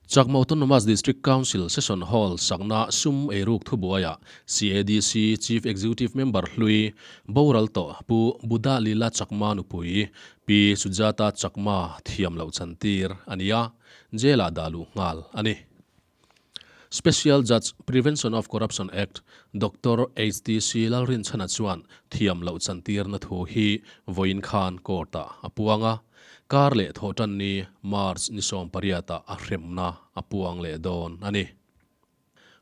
Chakma Autonomous District Council Session Hall sakna sum eiruk thubuaiah CADC Chief Executive Member hlui boral tawh Pu Buddha Lila Chakma nupui Pi Sujata Chakma thiam loh chantir a ni a, jail-ah dah luh nghal a ni. Special Judge, Prevention of Corruption Act, Doctor HTC Lalrinchhana chuan thiam loh chantirna thu hi vawiin khan court-ah a puang a. Kar leh thawhtanni March ni 18 ah a hremna a puang leh dawn a ni.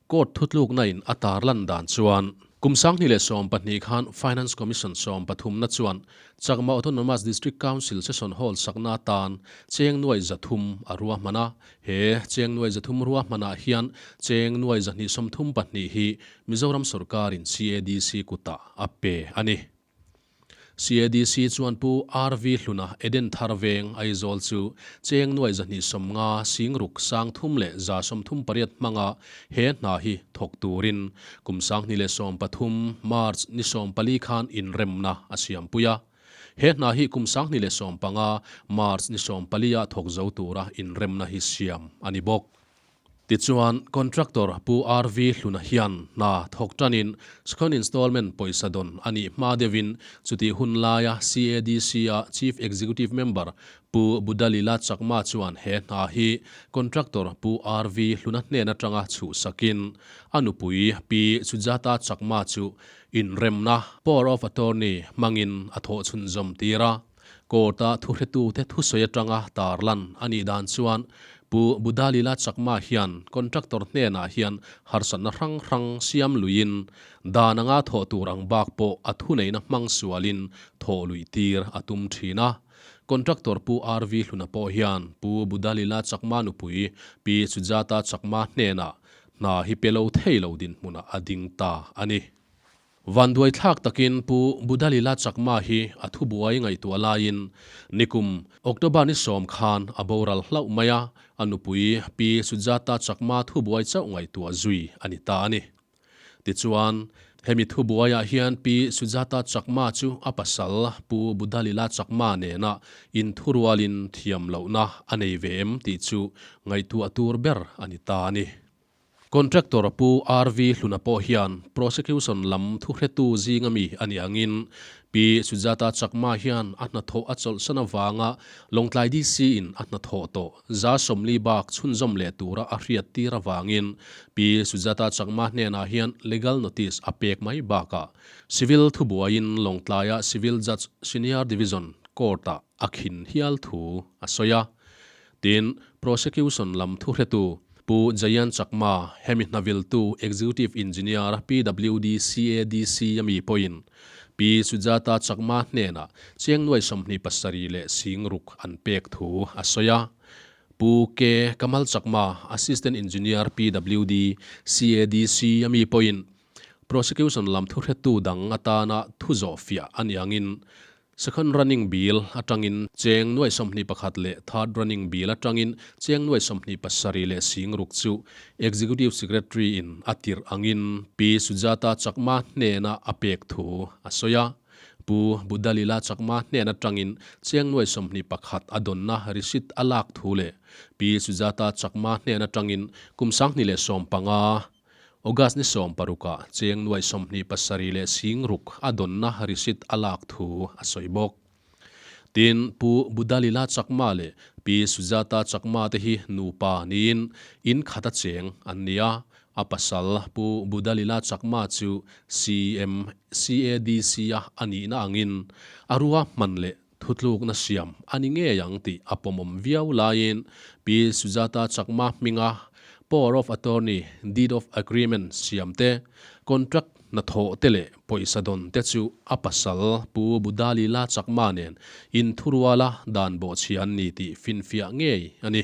Court thutlukna in a tarlan dan chuan kum 2012 khan Finance Commission 13 na chuan Chakma Autonomous District Council Session Hall sakna atan cheng nuai 300 a ruahman a. He cheng nuai 300 ruahmanah hian cheng nuai 232 hi Mizoram sorkarin CADC kutah a pe a ni. CADC chuan Pu RV Hluna Eden Thar Veng, Aizawl chu cheng nuai 250 sing ruk sang thum leh 138 hmanga he hna hi thawk turin kum 2013 March ni 14 khan inremna a siampui a. He hna hi kum 2015 March ni 14 ah thawk zo tura inremna hi siam a ni bawk. Tichuan, contractor Pu RV Hluna hian hna thawk tanin second installment pawisa dawn a nih hma deuhin chutih hun laia CADC-a Chief Executive Member Pu Budalila Chakma chuan he hna hi contractor Pu RV Hluna hnen atanga chhuhsakin a nupui Pi Sujata Chakma chu inremna, Power of Attorney, hmangin a thawh chhunzawm tir a. Court-a thuhretute thusawi atanga tarlan a nih dan chuan Pu Budalila Chakma hian contractor hnenah hian harsatna hrang hrang siam luiin dan anga thawh tur ang bak pawh a thuneihna hmang sualin thawh luih tir a tum thin a. Contractor Pu RV Hluna pawh hian Pu Budalila Chakma nupui Pi Sujata Chakma hnenah hna hi pe lo thei lo dinhmunah a ding ta a ni. Vanduai thlak takin Pu Budalila Chakma hi a thubuai ngaihtuah laiin nikum October ni 10 khan a boral hlauh mai a, a nupui Pi Sujata Chakma thubuai chauh ngaihtuah zui a ni ta a ni. Tichuan, hemi thubuaiah hian Pi Sujata Chakma chu a pasal Pu Budalila Chakma nena inthurualin thiam lohna a nei ve em tih chu ngaihtuah tur ber a ni ta a ni. Contractor Pu RV Hluna pawh hian prosecution lam thuhretu zinga mi a nih angin Pi Sujata Chakma hian a hnathawh a chawlhsan avanga Lawngtlai DC in a hnathawh tawh 40 bak chhunzawm leh tura a hriat tir avangin Pi Sujata Chakma hnenah hian legal notice a pek mai bakah civil thubuaiin Lawngtlaia Civil Judge Senior Division Court-ah a khin hial thu a sawi a. Tin, prosecution lam thuhretu Pu Jayan Chakma, hemi hnaviltu Executive Engineer PWD CADC a mi pawhin Pi Sujata Chakma hnenah cheng nuai 27 leh sing ruk an pek thu a sawi a. Pu K Kamal Chakma, Assistant Engineer PWD CADC a mi pawhin prosecution lam thuhretu dang atana thu zawh fiah a ni angin Second running bill atangin cheng nuai 21 leh third running bill atangin cheng nuai 27 leh sing ruk chu Executive Secretary in a tirh angin Pi Sujata Chakma hnena a pek thu a sawi a. Pu Budalila Chakma hnen atangin cheng nuai 21 a dawnna receipt a lak thu leh Pi Sujata Chakma hnen atangin kum 2015 August ni 16 ah cheng nuai 27 leh sing ruk a dawnna receipt a lak thu a sawi bawk. Tin, Pu Budalila Chakma leh Pi Sujata Chakma te hi nupa niin in khat a cheng an ni a, a pasal Pu Budalila Chakma chu CM CADC a a nihna angin a rua hman leh thutlukna siam a ni ngei ang tih a pawmawm viau laiin Pi Sujata Chakma hminga Power of Attorney, Deed of Agreement siam te, contract hnathawh te leh pawisa dawn te chu a pasal Pu Budalila Chakma nen inthuruala dan bawhchhia an ni tih finfiah ngei a ni.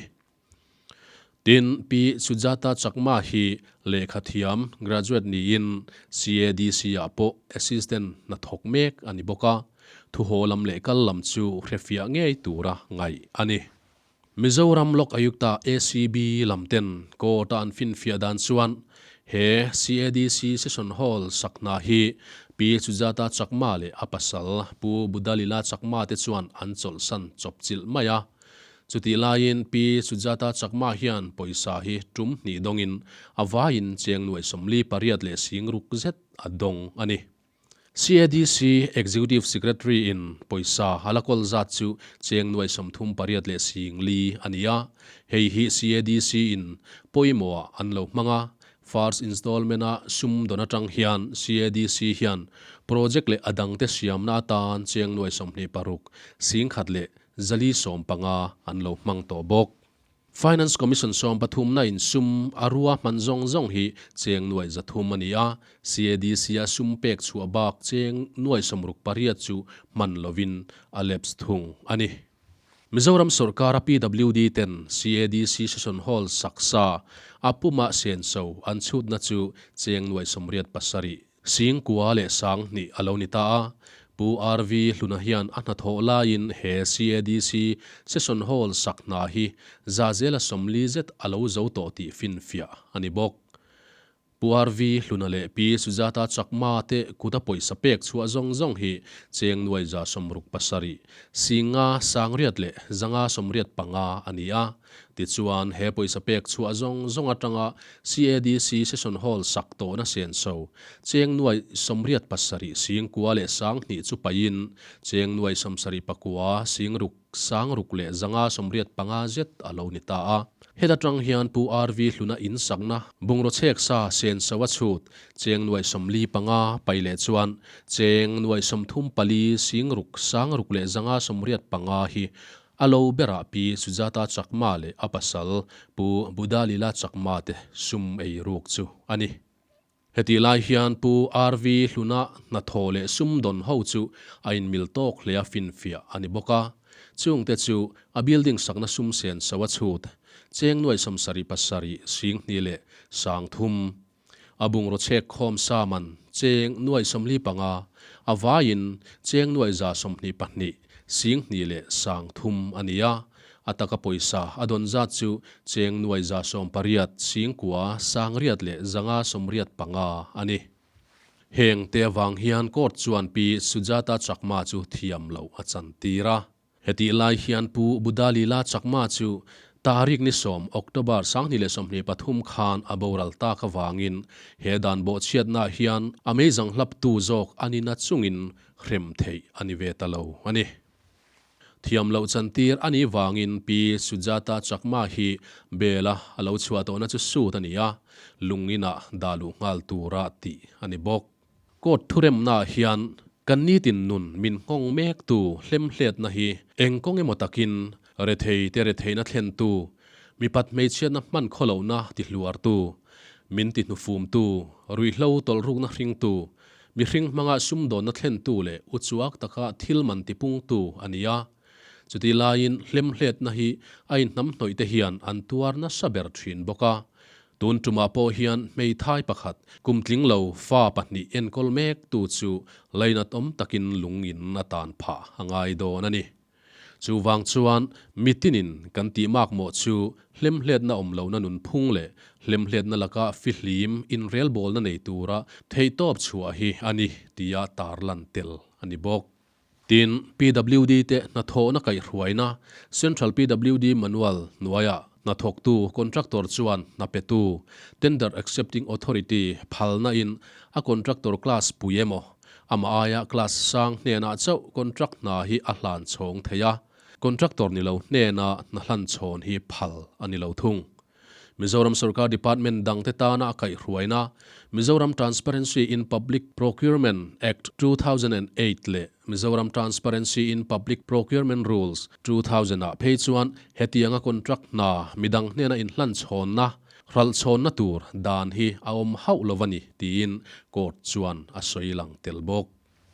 Tin, Pi Sujata Chakma hi lehkha thiam graduate niin CADC-ah pawh assistant hnathawk mek a ni bawk a, thuhaw lam leh kal lam chu hrefiah ngei tura ngaih a ni. Mizoram Lok Ayukta ACB lam ten court-a an finfiah dan chuan he CADC Session Hall sak hna hi Pi Sujata Chakma leh a pasal Pu Budalila Chakma te chuan an chawlhsan chawpchilh mai a. Chutih laiin Pi Sujata Chakma hian pawisa hi tum hnih dawngin a vaiin cheng nuaih 48 leh sing ruk zet a dawng a ni. CADC Executive Secretary in pawisa a la kawl zat chu cheng nuaih 38 leh sing li a ni a, hei hi CADC in pawimawhah an lo hmang a, First installment a sum dawn atang hian CADC hian project leh a dangte siamna atan cheng nuaih 26 sing khat leh zali 15 an lo hmang tawh bawk. Finance Commission 13 na in sum a rua hman zawng zawng hi cheng nuaih 300 a ni a, CADC a sum pek chhuah bak cheng nuaih 68 chu hman lovin a lapse thung a ni. Mizoram sorkara PWD ten CADC Session Hall saksa a puma senso an chhutna chu cheng nuaih 87 sing kua leh sang hnih a lo ni ta a. Pu RV Hluna hian a hnathawh laiin he CADC Session Hall sak hna hi zahzela 40 zet a lo zo tawh tih finfiah a ni bawk. Pu RV Hluna leh Pi Sujata Chakma te kuta pawisa pek chhuah zawng zawng hi cheng nuai 67, singa sangriat leh zanga 85 a ni a. Tichuan, he pawisa pek chhuah zawng zawng atanga CADC Session Hall sak tawhna senso cheng nuai 87 sing kua leh sang hnih chu paihin cheng nuai 79 sing ruk sang ruk leh zanga 85 zet a lo ni ta a. Heta tang hian Pu RV Hluna in sakna bungraw chhek sa senso a chhut cheng nuai 45 pai leh chuan cheng nuai 34 sing ruk sang ruk leh zanga 85 hi a lo berah Pi Sujata Chakma leh a pasal Pu Budalila Chakma te sum ei ruk chu a ni. Hetih lai hian Pu RV Hluna hnathawh leh sum dawn ho chu a inmil tawk hle a finfiah a ni bawk a. Chungte chu a building sakna sum senso a chhut cheng nuai 77 sing hnih leh sang thum. A bungraw chhek khawm sa man cheng nuai 45, a vaiin cheng nuai 122 sing hnih leh sang thum a ni a. A taka pawisa a dawn zat chu cheng nuai 18 sing kua sang riat leh zanga 85 a ni. Heng te avang hian court chuan Pi Sujata Chakma chu thiam loh a chan tir a. Hetih lai hian Pu Budalila Chakma chu tarik ni 10 October 2023 khan a boral tak avangin he dan bawhchhiatnaah hian a meizang hlaptu zawk a ni na chungin hrem theih a ni ve ta lo a ni. Thiam loh chantir a nih vangin Pi Sujata Chakma hi bela a lo chhuah tawhna chu sut a ni a, lungin-ah dah luh nghal tura tih a ni bawk. Court thuremnaah hian kan nitin nun min nghawng mektu hlemhletna hi eng kawng emaw takin rethei te retheihna thlentu, mipat hmeichhiatna hman khawlohna tihluartu, min tihnufumtu, ruihhlo tawlhrukna hringtu, mihring hmanga sumdawnna thlentu leh uchuak taka thil man tipungtu a ni a. Chutih laiin hlemhletna hi a inhnamhnawih te hian an tuar nasa ber thin bawk a. Tun tumah pawh hian hmeithai pakhat kum tling lo fa pahnih enkawl mek tu chu lainat awm takin lungin a tan phah a ngai dawn a ni. Chuvang chuan mitinin kan tih mak mawh chu hlemhletna awm lohna nunphung leh hlemhletna laka fihlim inrelbawlna nei tura theihtawp chhuah hi a ni tia tarlan tel a ni bawk. Tin, PWD te hnathawhna kaihhruaina Central PWD Manual hnuaiah hnathawktu contractor chuan hna petu, Tender Accepting Authority, phalna in a contractor class pui emaw, amah aia class sang hnenah chauh contract hna hi a hlan chhawng thei a, contractor ni lo hnena hna hlan chhawn hi phal a ni lo thung. Mizoram Sorkar Department dangte tana a kaihhruaina Mizoram Transparency in Public Procurement Act 2008 leh Mizoram Transparency in Public Procurement Rules 2000 ah phei chuan hetianga contract hna midang hnena inhlan chhawnna, hralhchhawnna tur dan hi a awm hauh lo a ni tiin court chuan a sawi lang tel bawk.